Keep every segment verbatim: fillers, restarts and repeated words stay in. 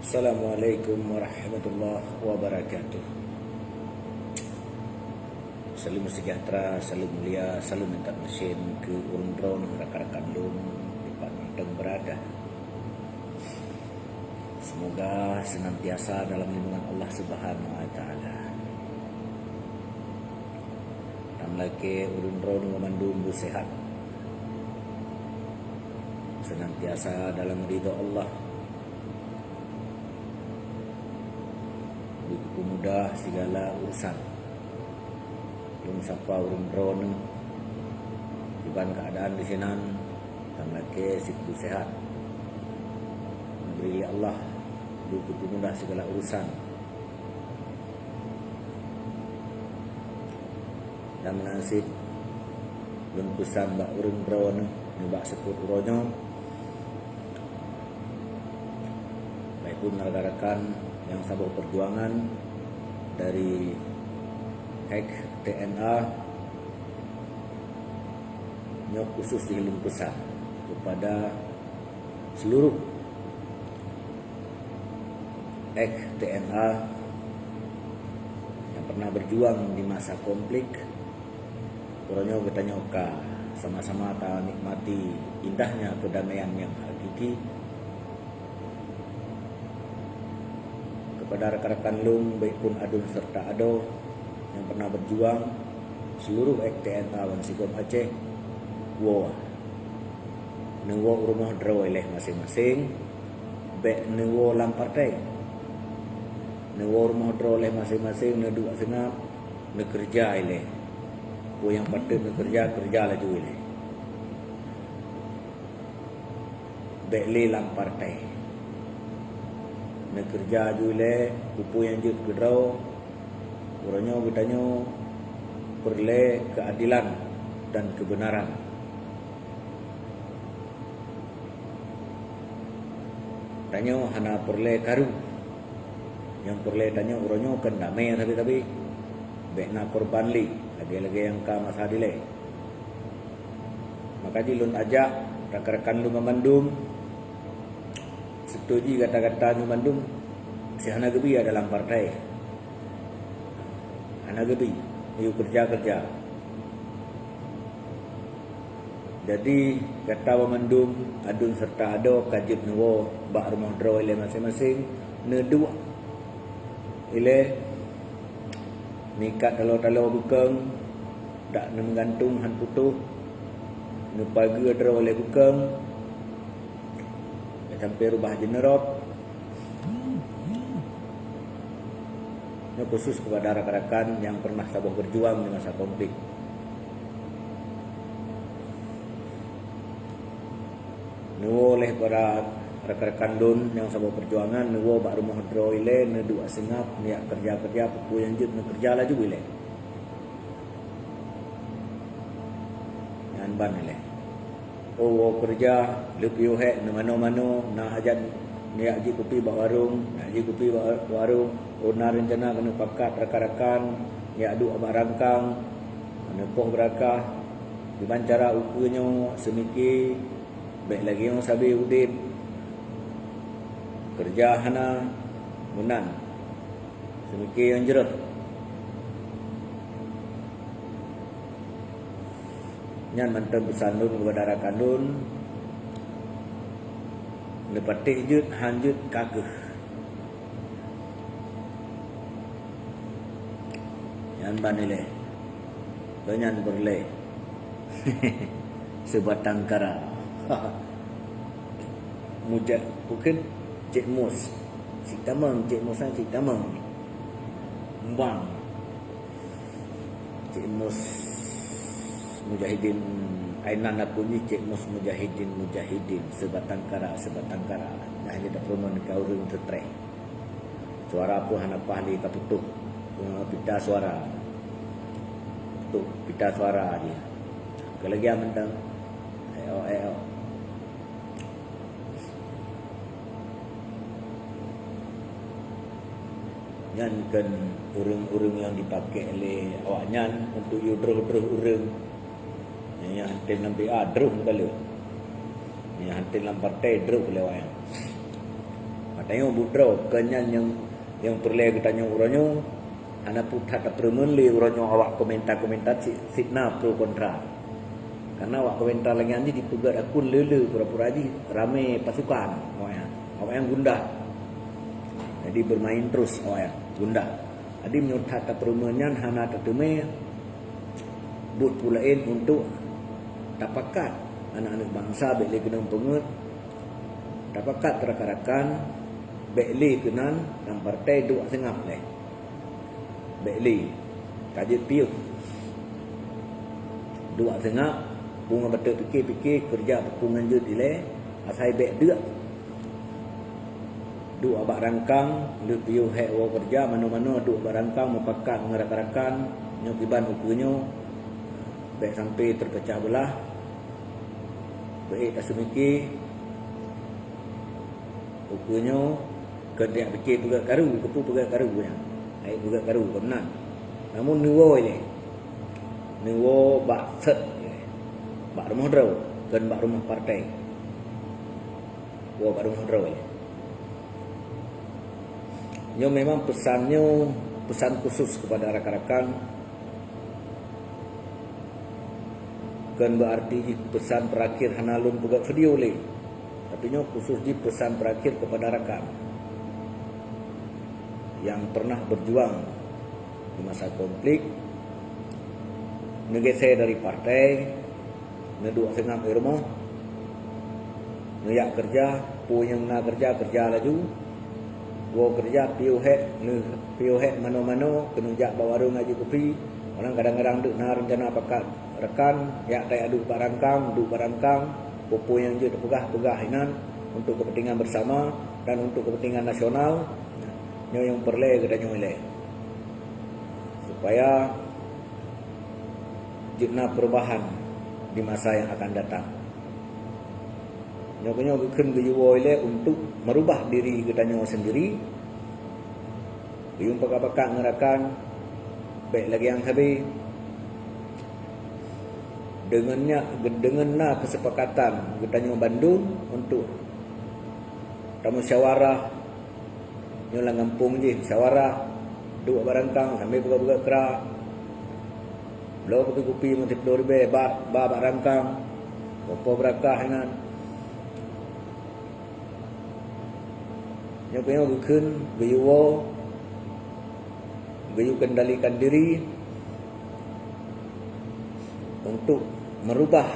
Assalamualaikum warahmatullahi wabarakatuh. Salam sejahtera, salam mulia, salam intat meusén keu ureuëng droeneuh rakan-rakan lôn dipat mantong beurada. Semoga senantiasa dalam lindungan Allah Subhanahu wa Taala. Tam lakée ureuëng droeneuh mandum beuseuhat, senantiasa dalam ridha Allah, dipeumudah sigala urusan. Lôn sapa ureuëng droeneuh, kiban keuadaan di sinan, tam lakée sipeuduek seuhat. Neubri lé Allah, dipeumudah sigala urusan. Dan meunan cit lôn peusan bak ureuëng droeneuh nibak seupôt uroe nyoe, baik pun rakan-rakan nyang saboh peujuangan dari X T N A, nyoe khusus jih lôn peusan kepada seluruh X T N A yang pernah berjuang di masa konflik. Uroe nyoe geutanyoe ka sama-sama tanikmati indahnya perdamaian nyang hakiki. Kepada rakan-rakan lôn, baik pun aduen serta adoe nyang pernah berjuang, seluruh X T N A bansigom Aceh, woe! Neuwoe u rumoh droe lé maséng-maséng, bék neuwoe lam partai. Neuwoe u rumoh droe lé maséng-maséng, neuduek seungab, neukeureuja ilée. Peue nyang pateuet neukeureuja, keureuja laju ilée. Bék lé lam partai. Neukeureuja laju ilée, peue-peue nyang jeuet keudroe, uroe nyoe geutanyoe peureulée keuadilan dan keubeunaran. Tanyoe hana peureulée karu. Nyang peureulée tanyoe uroe nyoe kon damé sabe-sabe. Bék na korban lé, lagée-lagée nyang ka masa dilée. Maka jih lôn ajak rakan-rakan lôn banmandum, seutôt jih gata-gata nyoe bandum, si hana geubi dalam partai. Hana geubi, yue keureuja-keureuja. Jadi, gata banmandum, aduen serta adoe ka jeuet neuwoe bak rumoh droe ilée maséng-maséng, neuduek ilée, neuikat taloe-taloe beukeung, dak neumeugantung han putôh, neupageue droe ilée beukeung, sampoe rubah jeuneurot. Nyoe khusus kepada rakan-rakan nyang pernah saboh berjuang di masa konflik. Neuwoe lé para rakan-rakan lôn nyang saboh perjuangan, neuwoe bak rumoh droe ilée, neuduek seungab, neujak keureuja-keureuja, peue-peue nyang jeuet neukeureuja laju ilée. Nyan ban ilée. Oh, woe keureuja, lheueh piôh hék neumanoe-manoe, na hajat neujak jikupi bak warong, neujak jikupi bak warong, oh, na reuncana keuneuk pakat rakan-rakan, neujak duek bak rangkang, neupoh beurakah, kiban cara ukeue nyoe seumike, bék lagée nyoe sabe udeb, keureuja hana, meunan. Seumike nyang jroh. Nyan mantong peusan lôn keupada rakan lôn, neupatéh jeuet, han jeuet ka kheueh. Nyan ban ilée. Keu nyan peureulée. Seubatang kara. Mujak bukon Cék Mus. Cik Tamong, Cék Mus, Cik Tamong. Mbang. Cék Mus Mujahidin, ai nan aku nyoe Cék Mus Mujahidin, Mujahidin, seubatang kara, seubatang kara. Nah, jadi perumahan ka ureuëng teutreh. Suara pun hana paih lé ka putôh, eh, pita suara. Putôh pita suara jih. Keu lagée mantong. Ayo, ayo. Nyan kon ureuëng-ureuëng nyang dipaké lé awaknyan untuk yue droh-droh ureuëng. Nyang hana tem lam P A droh meukaleuek. Nyang hana tem lam partai droh lé awaknyan. Tanyoe buet droe, kon nyan nyang, nyang peureulée geutanyoe uroe nyoe, hana peue that tapeureumeun lé uroe nyoe awak komentar-komentar si-, fitnah pro kontra. Karena awak komentar lagée nyan jih jipeugét akun le-le, pura-pura jih ramé pasukan awaknyan. Awaknyan gundah. Jadi bermain terus awaknyan, gundah. Jadi meunyoe that tapeureumeun nyan hana tateumé, buet peue laén untuk tapakat aneuk-aneuk bansa bék lé keunong peungét, tapakat rakan-rakan, bék lé keunan lam partai duek seungab lé. Bék lé. Ka jeuet piôh. Duek seungab, pungo bateuk pike-pike, keureuja peue ngon jeuet ilée, asai bék deuk. Duek bak rangkang, lheueh piôh hék woe keureuja, manoe-manoe duek bak rangkang, meupakat ngon rakan-rakan, nyoe kiban ukeue nyoe, bék sampai terpecah belah. Bék taseumike, ukeue nyoe, keu jak pike peugét karu, keupeue peugét karu nyan. Hai peugét karu, kon meunan. Namun neuwoe lé. Neuwoe bak set, bak rumoh droe, kon bak rumoh partai. Woe bak rumoh droe. Nyoe memang pesan nyoe, pesan khusus kepada rakan-rakan. Kon berarti jih pesan terakhir hana lôn peugét video lé. Tapi nyoe khusus jih pesan terakhir kepada rakan yang pernah berjuang di masa konflik, neugeser dari partai, neuduek seungab di rumoh, neuyak keureuja, peue nyang na keureuja, keureuja laju. Woe keureuja, piôh hék, lheueh piôh hék manoe-manoe, keuneuk jak bak warong aju kupi. Malah kadang-kadang deuek na reuncana pakat rakan, jak tai aduek bak rangkang, duek bak rangkang, peue-peue nyang jeuet peugah, peugah inan untuk kepentingan bersama dan untuk kepentingan nasional. Nyoe nyang peureulée geutanyoe ilée. Supaya jeuet na perubahan di masa yang akan datang. Nyoe, nyoe geukheun geuyue woe ilée untuk merubah diri geutanyoe sendiri. Geuyue pakat-pakat ngon rakan, bék lagée nyang sabe. Deungon nyan, deungon na keusepakatan geutanyoe bandum untuk tamusyawarah. Nyoe lam gampông jih, musyawarah, duek bak rangkang sambil peugah-peugah kra. Bloe kupi-kupi meusiploh ribée, ba, ba bak rangkang, poh-poh beurakah inan. Nyoe, nyoe geukheun, geuyue woe, geuyue kendalikan diri untuk merubah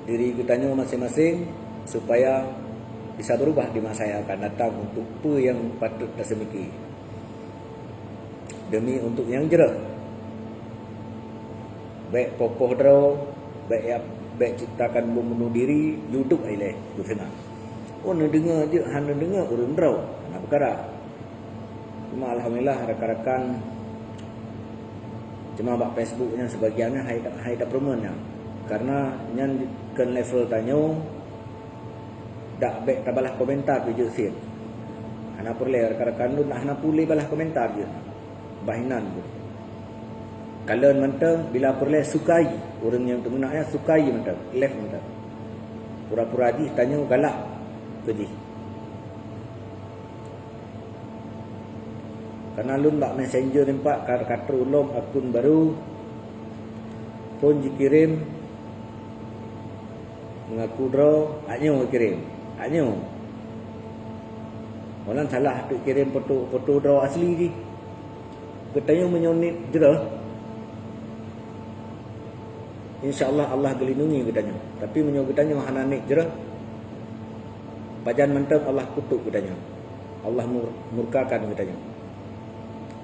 diri geutanyoe maséng-maséng supaya bisa berubah di masa yang akan datang untuk peue nyang patut taseumiki. Demi untuk nyang jroh. Bék poh-poh droe, bék ya, bék ciptakan bom bunuh diri, yue duek ilée, yue seungab. Oh, neudeungoe jeuet, hana neudeungoe ureuëng droe, hana peukara. Cuma alhamdulillah rakan-rakan, cuma bak Facebook nyan sebagian nyan hai, hai tapeureumeun nyan. Karena nyan kon level tanyoe, dak bék tabalah komentar pih jeuet cit. Hana peureulée rakan-rakan lôn, hana peureulée balah komentar jeuet. Bah inan jeuet. Kalon mantong bila peureulée sukai, ureuëng nyang teumeunak nyan sukai mantong, left mantong. Pura-pura jih tanyoe galak keu jih. Karena lôn bak messenger nyoe pat ka, ka trok lom akun baru, phon jikirém ngaku droe, hak nyoe kirém, hak nyoe. Malah salah teuk kirém foto, foto droe asli jih. Geutanyoe meunyoe niet jroh, insya Allah, Allah geulindungi geutanyoe. Tapi meunyoe geutanyoe hana niet jroh, pajan mantong Allah kutok geutanyoe. Allah mur-, murkakan geutanyoe.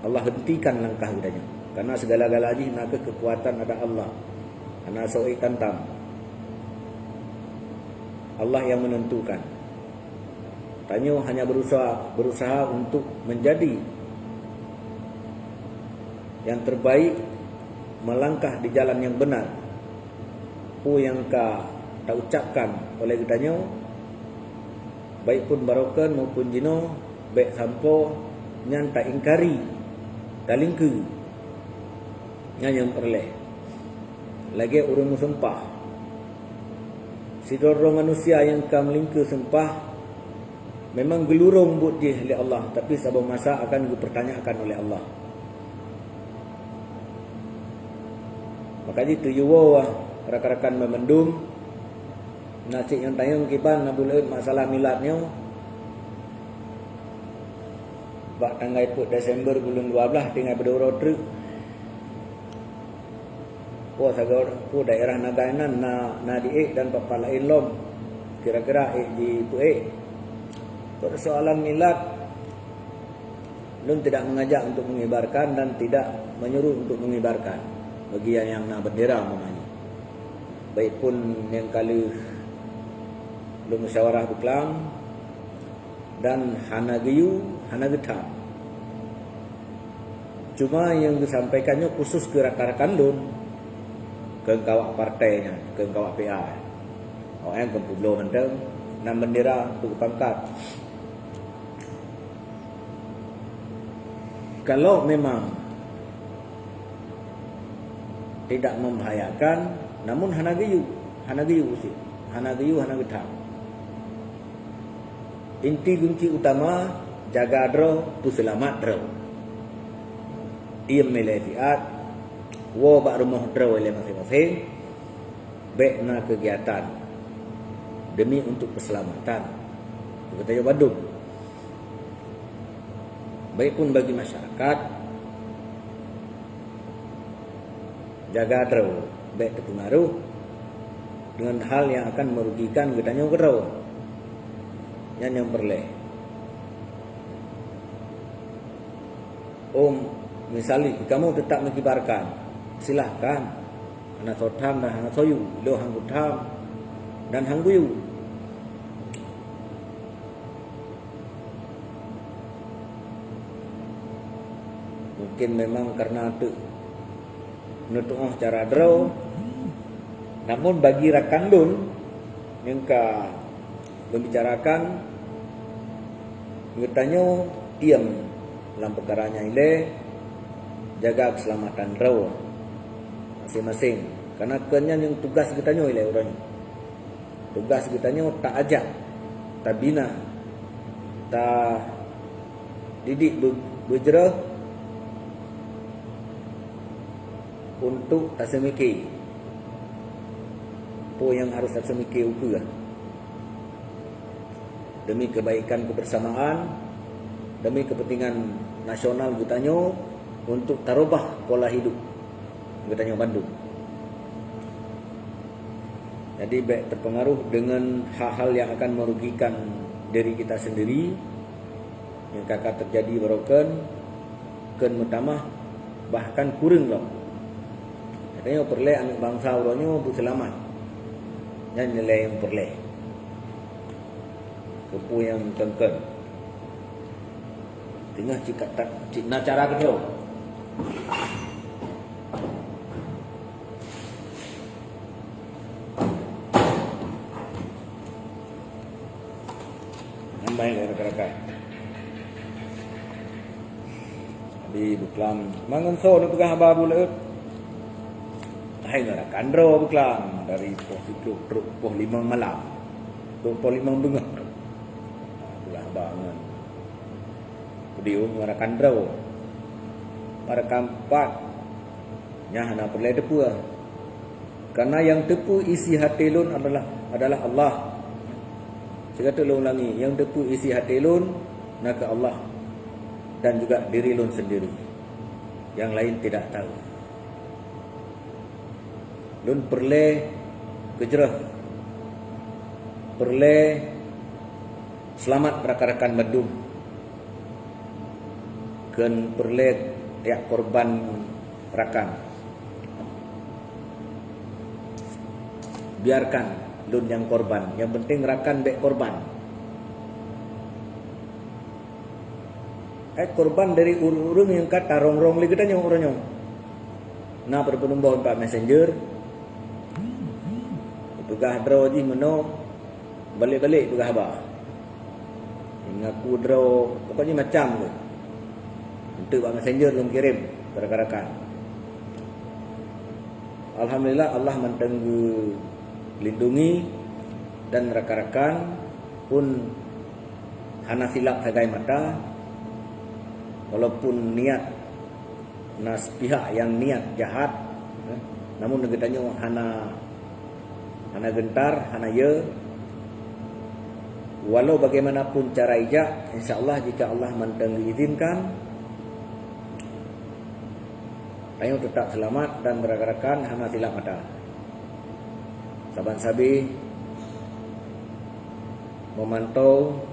Allah hentikan langkah geutanyoe. Karena segala-gala jih nakeuh keukuatan ada Allah. Hana soe tantam. Allah yang menentukan. Tanyoe hanya berusaha, berusaha untuk menjadi yang terbaik, melangkah di jalan yang benar. Peue nyang ka taucapkan oleh geutanyoe, baik phon barokon maupun jinoe, bék sampoe nyan taingkari, talingkeue. Nyan nyang peureulée. Lagée ureuëng meusumpah. Sidroe-droe manusia nyang ka meulingkeue sumpah, Memang geulurông buet jih lé Allah, tapi saboh masa akan geupeutanyakan uleh Allah. Maka jih teuyue woe rakan-rakan banmandum, na cit nyang tanyong kiban na buleuen masalah milad nyoe. Bak tanggai peuet Desember buleuen dua blaih tinggai beudôh uroe treuk. Peue sagoe, peue daerah Naga inan na, na di ék dan pat-pat laén lom kira-kira ék jipeuék. Persoalan milad, lôn tidak mengajak untuk mengibarkan dan tidak menyuruh untuk mengibarkan bagi yang, yang na bendera umpamanya. Baik pun nyang ka lheueh lôn musyawarah beuklam, dan hana geuyue, hana geutham. Cuma nyang geusampaikan nyoe khusus keu rakan-rakan lôn, keu kawak partai nyan, keu kawak P A. Awaknyan keu peubloe mantong, nan bendera, keu pangkat. Kalau memang tidak membahayakan, namun hana geuyue, hana geuyue uséh, hana geuyue, hana geutham. Inti kunci utama, jaga droe, peuseulamat droe. Iem ilée siat, woe bak rumoh droe ilée maséng-maséng, bék na keugiatan demi untuk keuseulamatan geutanyoe bandum. Baik pun bagi masyarakat, jaga droe, bék teupeungaruh dengan hal yang akan merugikan geutanyoe keudroe. Nyan nyang peureulée. Oh, misalnya, kamu tetap mengibarkan, silahkan. Hana soe tham dan hana soe yue, lôn han kutham dan han kuyue. Mungkin memang karena teuk neutuoh cara droe, namun bagi rakan lôn nyang ka membicarakan, geutanyoe iem lam peukara nyan ilée, jaga keuseulamatan droe maséng-maséng. Karena keu nyan nyang tugas geutanyoe ilée uroe nyoe. Tugas geutanyoe taajak, tabina, tadidik beu-, beujroh untuk taseumike peue nyang harôh taseumike ukeue. Demi kebaikan kebersamaan, demi kepentingan nasional geutanyoe, untuk tarubah pola hidup geutanyoe bandum. Jadi, bék terpengaruh dengan hal-hal yang akan merugikan diri kita sendiri, yang ka, ka terjadi baroe kheun, kheun meutamah, bahkan kureueng lom. Geutanyoe peureulée aneuëk bansa uroe nyoe beuseulamat. Nyan ilée nyang peureulée. Keupeue nyang kheun-kheun. Teungoh cit ka ta-, cit na cara keudroe. Nyan baik, rakan-rakan. Jadi, beuklam, mangat soe neupeugah haba buleuen. Hai, rakan droe beuklam, dari poh siplôh trok poh limong malam. Trok poh limong beungoh. Peugah haba ngon podium rakan droe. Rakan pat, nyan hana peureulée teupeue. Karena nyang teupeue isi até lôn adalah, adalah Allah. Sigoe teuk lôn ulangi, nyang teupeue isi até lôn nakeuh Allah dan juga diri lôn sendiri. Yang lain tidak tahu. Lôn peureulée keujroh, peureulée seulamat rakan-rakan bandum. Kheun peureulée jak korban rakan. Biarkan lôn nyang korban, nyang penting rakan bék korban. Eh, korban dari ureuëng-ureuëng nyang ka tarong-rong lé geutanyoe uroe nyoe. Na peurumpok bak messenger, peugah droe jih meunoe, balek-balek peugah haba. Ngaku droe, pokoknya macam tu. Enteuk bak messenger lôn kirém keu rakan-rakan. Alhamdulillah, Allah mantong geulindungi dan rakan-rakan pun Hana silap sagai mata, walaupun niat na sepihak nyang niat jahat, eh, namun geutanyoe hana, hana gentar, hana ye. Walau bagaimanapun cara ijak, insya Allah jika Allah mantong geuizinkan, tanyoe tetap seulamat dan rakan-rakan hana silap mata. Saban sabe meumantong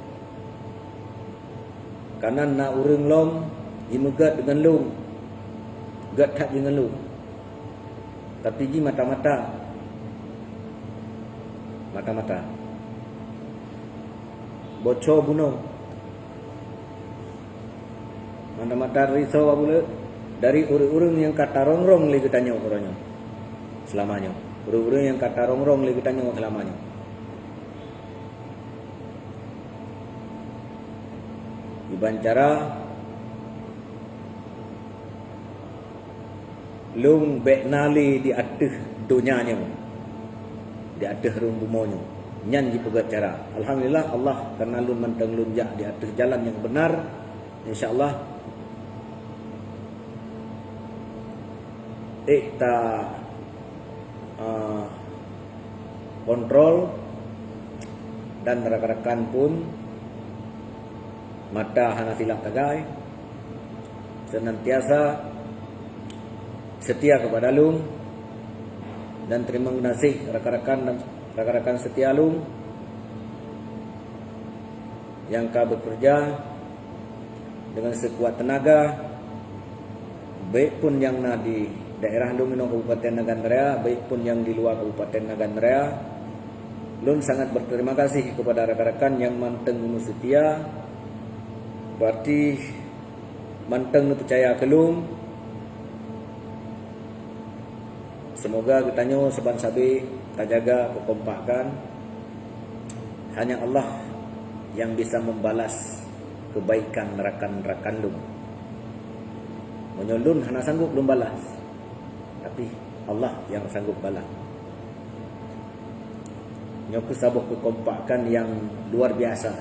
Kanan na ureuëng lom jimeugét deungon lôn, gét that deungon lôn, tapi jih mata-mata, mata-mata. Boco bunoe, mata-mata risoe buleue dari ureuëng-ureuëng nyang ka tarong-rong lé geutanyoe uroe nyoe, seulama nyoe. Ureuëng-ureuëng nyang ka tarong-rong lé geutanyoe seulama nyoe. Iban cara lôn bék na lé di ateueh donya nyoe, di ateueh rhueng bumoe nyoe. Nyan jipeugét cara. Alhamdulillah, Allah, kareuna lôn mantong lôn jak di ateueh jalan nyang beunar, insya Allah, ék ta, ah, kontrol dan rakan-rakan pun mata hana silap tagai, senantiasa setia kepada lôn, dan terima kasih rakan-rakan dan rakan-rakan setia lôn nyang ka bekerja dengan sekuat tenaga, baik pun nyang na di daerah lôn inoe Kabupaten Nagan Raya, baik pun nyang di luwa Kabupaten Nagan Raya. Lôn sangat berterima kasih kepada rakan-rakan nyang mantong setia, berarti mantong neupeucaya keu lôn. Seumoga geutanyoe saban sabe tajaga keukompakan. Hanya Allah nyang bisa membalas kebaikan rakan-rakan lôn. Meunyoe lôn hana sanggup lôn balas, tapi Allah nyang sanggup balas. Nyoe keuh saboh keukompakan nyang luar biasa.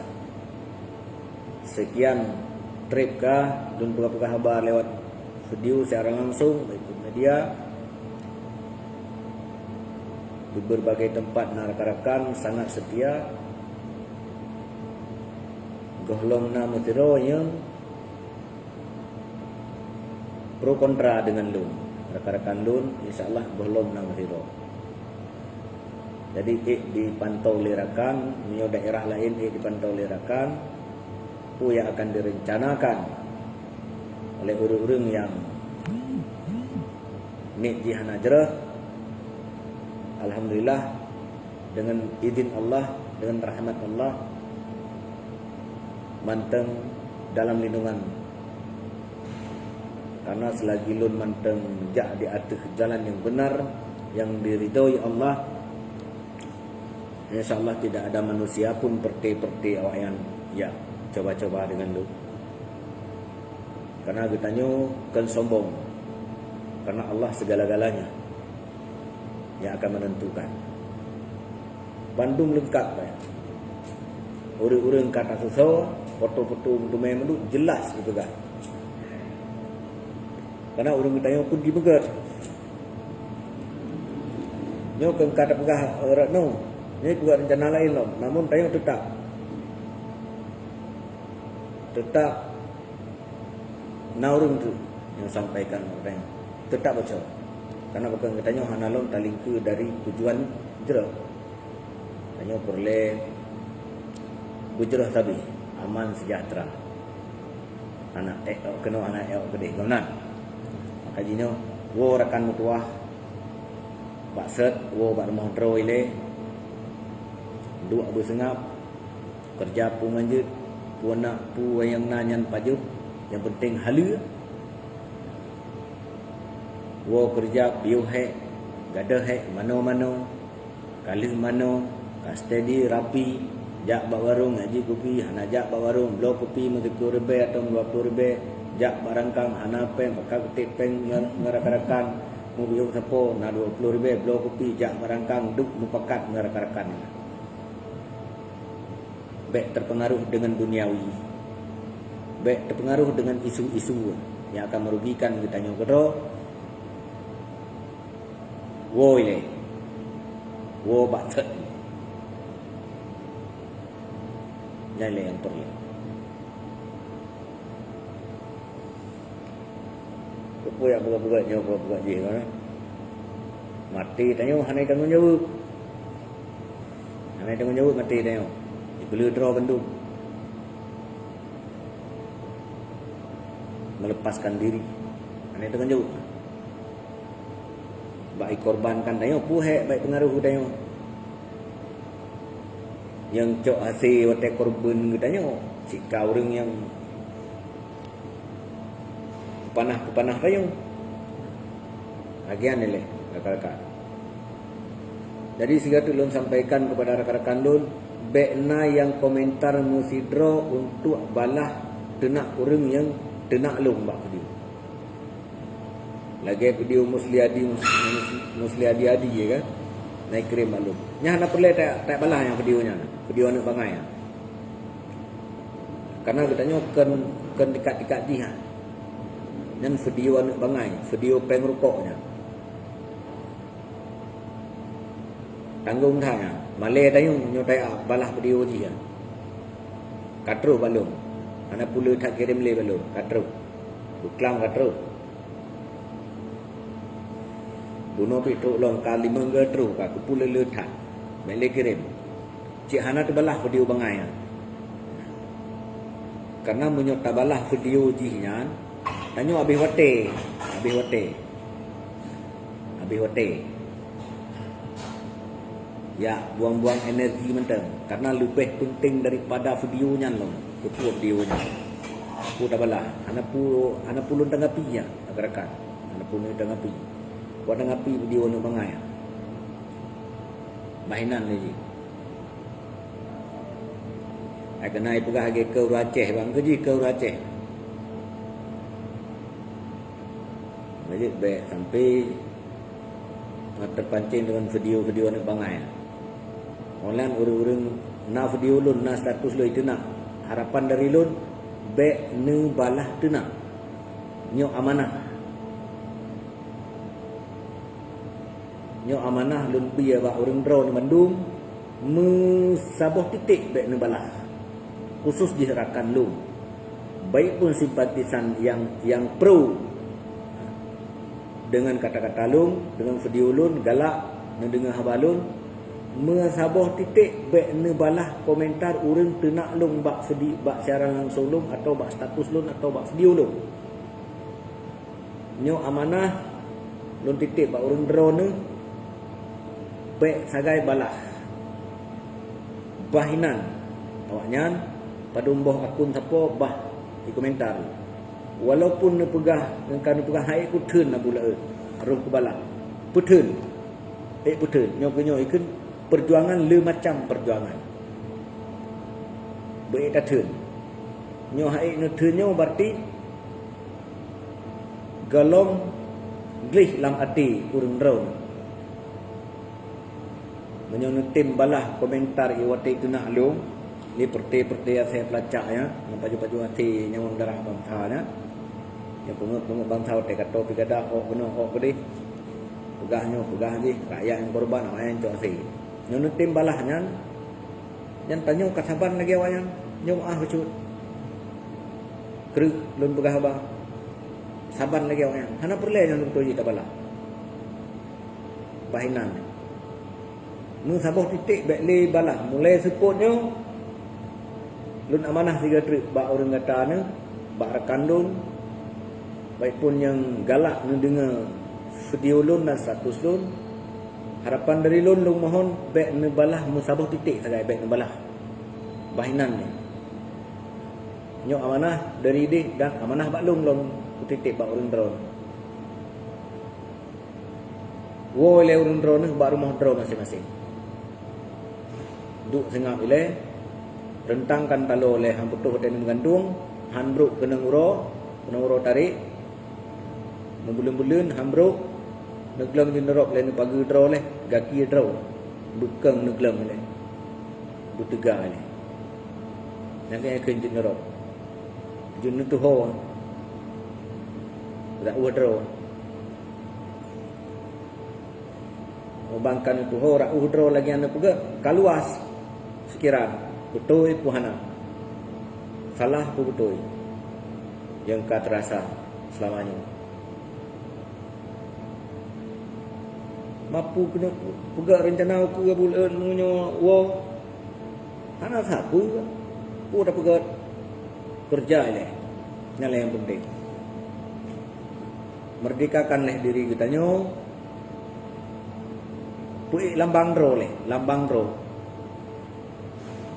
Sekian trip ka lôn peugah-peugah haba lewat video siaran langsung, baik itu media, di berbagai tempat na rakan-rakan sangat setia. Gohlom na meusidroe nyang pro kontra deungon lôn. Rakan-rakan lôn, insya Allah gohlom na meusidroe. Jadi, ék dipantau lé rakan, meunyoe daerah laén ék dipantau lé rakan, peue nyang akan direncanakan oleh ureuëng-ureuëng nyang niet jih hana jroh. Alhamdulillah, dengan izin Allah, dengan rahmat Allah, mantong dalam lindungan. Karena selagi lôn mantong jak di ateueh jalan nyang beunar, nyang diridhoi Allah, insya Allah tidak ada manusia pun peureute-peureute awaknyan jak coba-coba deungon lôn. Karena geutanyoe kon sombong, karena Allah segala-galanya nyang akan menentukan. Bandum leungkap, eh. Ureuëng-ureuëng ka tasusoe, foto-foto meuteumé mandum jeulaih geupeugah. Karena ureuëng geutanyoe pun jimeugét. Nyoe kon ka tapeugah, eh, Retno. Nyoe peugah rencana laén lom, namun tanyoe teutap, teutap na ureuëng tu nyang sampaikan ureuëng. Teutap boco. Karena bukan geutanyoe hana lom talingkeue dari tujuan jroh. Tanyoe peureulée beujroh sabe, aman sejahtera. Hana ék keunoe, hana ék keudeh, geunan. Maka jinoe, woe rakan meutuwah, bak sot, woe bak rumoh droe ilée, duek beuseungab, keureuja peue ngon jeuet, peue na, peue nyang na nyan pajoh, nyang peunteng haleue. Woe keureuja piôh hék, gadôh hék, manoe-manoe, ka lheueh manoe, ka steady, rapi, jak bak warong, jak jép kupi, hana jak bak warong, bloe kupi meusikeue ribée atawa meudua ploh ribée, jak bak rangkang, hana péng, pakat keutek péng ngon, ngon rakan-rakan, meubiyeu sapo, na dua ploh ribée, bloe kupi, jak bak rangkang, duek meupakat ngon rakan-rakan. Bék teupeungaruh deungon duniawi. Bék teupeungaruh deungon isu-isu nyang akan meurugikan geutanyoe keudroe. Woe ilée. Woe bak thot ilée. Nyan ilée nyang peureulée. Peue nyang peugah-peugah nyoe, peugah-peugah jih, kan? Maté tanyoe hana tanggong jaweueb. Hana tanggong jaweueb maté tanyoe. Jipeuleueh droe bandum. Melepaskan diri. Hana tanggong jaweueb. Bak ikorbankan tanyoe, peue hék bak ipeungaruh tanyoe. Nyang cok hase watée korban geutanyoe, cit ka ureuëng nyang panah-panah tanyoe. Lagée nyan ilée, rakan-rakan. Jadi, sigoe teuk lôn sampaikan keupada rakan-rakan lôn, bék na nyang komentar meusidroe untuk balah teunak ureuëng nyang teunak lôn bak video. Lagée video Musliadi, Mus-, Mus-, Musliadi Adi, ya kan? Na ikirém bak lôn. Nyan hana peureulée ta-, tabalah nyang video nyan, video aneuëk bangai nyan. Karena geutanyoe kon, kon dikat-dikat jih, ha. Nyan video aneuëk bangai, video péng rukok nyan. Tanggong that nyan. Malée tanyoe nyoe tabalah video jih, ha. Ka troh bak lôn. Hana peureulée that kirém lé bak lôn. Ka troh. Beuklam ka troh. Bunoe pih trok lom ka limong geutroh ka keupeue le-le that. Bék lé kirém. Cit hana teubalah video bangai nyan. Karena meunyoe tabalah video jih nyan, tanyoe habéh watée, habéh watée. Habéh watée. Ya, buang-buang energi mantong. Karena leubeh penting daripada video nyan lom. Keupeue video nyan? Peue tabalah? Hana peue, hana peue lôn tanggapi nyan, rakan-rakan. Hana peue lôn tanggapi. Buat tanggapi video aneuëk bangai. Bah inan lé jih. Ai keunan ipeugah lagée keu ureuëng Aceh, bang, keu jih keu ureuëng Aceh. Jadi, bék sampai, ah, terpancing dengan video-video aneuëk bangai. Online ureuëng-ureuëng na video lôn, na status lôn iteunak. Harapan dari lôn, bék neubalah teunak. Nyoe amanah. Nyoe amanah lôn bri bak ureuëng droeneuh bandum, meusaboh titék bék neubalah. Khusus jih rakan lôn. Baik pun simpatisan nyang, nyang pro deungon kata-kata lôn, deungon video lôn, galak neudeungoe haba lôn, meusaboh titék bék neubalah komentar ureuëng teunak lôn bak vidi-, bak siaran langsong lôn, atau bak status lôn, atau bak video lôn. Nyoe amanah lôn titék bak ureuëng droeneuh, bék sagai balah. Bah inan awaknyan, padum boh akun sapo bah di komentar. Walaupun neupeugah, ka neupeugah hai kutheun Abu Laôt, roh kubalah. Peutheun. Ék peutheun. Nyoe keuh nyoe ikheun perjuangan le macam perjuangan. Beu ék tatheun. Nyoe hai neutheun nyoe berarti golom gleh lam até ureuëng droeneuh. Meunyoe neutem balah komentar i watée teunak lôn, lé peureté-peureté asée peulacak nyan, ngon pajoh-pajoh até nyawöng darah bansa nyan, nyang peungeut-peungeut bansa watée ka toe pih gada ôk keunoe ôk keudeh, peugah nyoe peugah jih, rakyat nyang korban awaknyan cok asée. Nyoe neutem balah nyan, nyan tanyoe ka saban lagée awaknyan, nyoe meuáh bacut. Kreueh lôn peugah haba, saban lagée awaknyan, hana peureulée nyan lôn tuju tabalah. Bah inan. Meusaboh titék bék lé balah. Mulai seupôt nyoe, lôn amanah sigoe treuk bak ureuëng gata neuh, bak rakan lôn, baik pun nyang galak neudeungoe video lôn dan status lôn. Harapan dari lôn, lôn mohon bék neubalah meusaboh titék sagai, bék neubalah. Bah inan nyoe. Nyoe amanah dari idéh dan amanah bak lôn, lôn kutiték bak ureuëng droeneuh. Woe lé ureuëng droeneuh bak rumoh droe maséng-maséng. Duek seungab ilée, reuntangkan taloe lé han putôh watée neumeugantung, han brok keunong uroe, keunong uroe tarek, meubuleuen-buleuen han brok, neugleueng jeuneurôb lé neupageue droe lé, gaki droe, beukeueng neugleueng lé, beuteuga lé. Nyang keu jeuet nurok, jeuet neutuho, rot ueh droe. Meubangkan neutuho rot ueh droe lagée nyang neupeugah ka luwah pikiran, beutôi peue hana, salah peue beutôi nyang ka teurasa seulama nyoe. Mapu keuneuk peugah reuncana ukeue buleuen meunyoe woe, hana sapeue, peue tapeugah, keureuja ilée, nyan lé nyang peunteng. Meurdekakan lé diri geutanyoe, peuék lambang droe lé, lambang droe.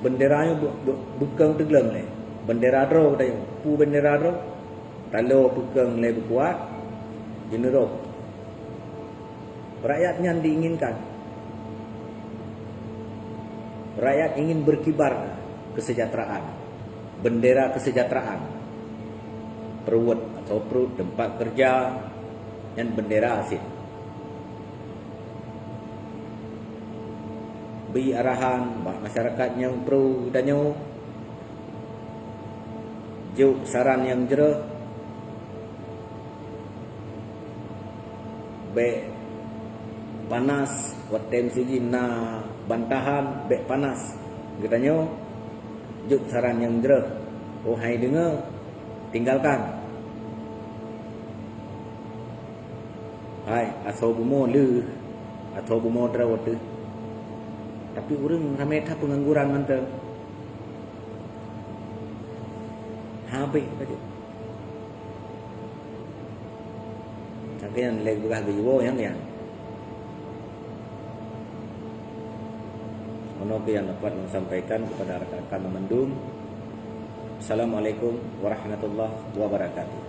Beundera nyoe beu-, beu-, beukong teugleng lé. Beundera droe geutanyoe, peue beundera droe? Taloe peukong lé beukuat, jeuet nurok. Rakyat nyan diinginkan. Rakyat ingin berkibar kesejahteraan, bendera kesejahteraan. Pruet atau pruet teumpat keureuja, nyan bendera cit. Bri arahan bak masyarakat nyang pro geutanyoe, jok saran nyang jroh, bék panas watée meusidin na bantahan, bék panas. Geutanyoe jok saran nyang jroh, oh hai deungoe, tinggalkan. Hai, asoe bumoe lheueh, asoe bumoe droe teuh. Tapi ureuëng ramé that peungangguran mantong. Habéh saja. Tapi nyang lé beurah geuwoe nyang nyan. Meunoe keuh nyang dapat lôn sampaikan kepada rakan-rakan mandum. Assalamualaikum warahmatullahi wabarakatuh.